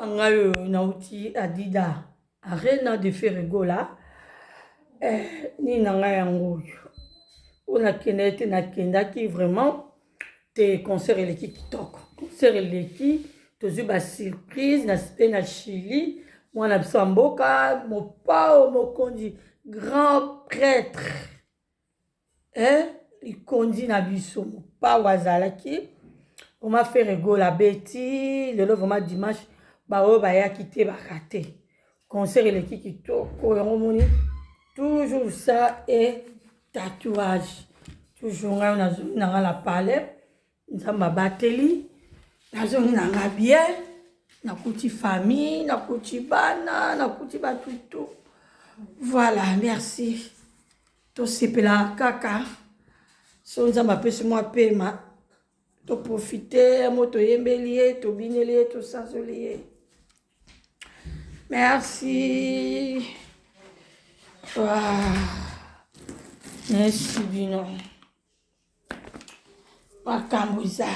Ngai oyo nauti Adida Arena de Ferre Gola eh, nini na ngai yango oyo oyo nakendaki te, nakendaki vraiment te. Concert eleki kitoko, concert eleki, tozwi ba surprise na mpe na Chili. Mwana biso ya mboka, mopao mokonzi, grand prêtre, eh, likondi na biso mopao azalaki vraiment. Ferre Gola abeti lelo vraiment dimanche. Baoyo bayaki te barater. Concert eleki kitoko. Yango moni toujours ça et tatouage toujours. Ngai nazongi na nga na palais, Nzambe abateli, nazongi na nga bien, nakuti famille, nakuti bana, nakuti bato tout. Voilà, merci. Tosepelaka kaka so Nzambe apesi mwa pema, toprofite mo, toyembeli ye, tobineli ye, tosanzoli ye. Merci. Wow. Merci bino. Makambo eza.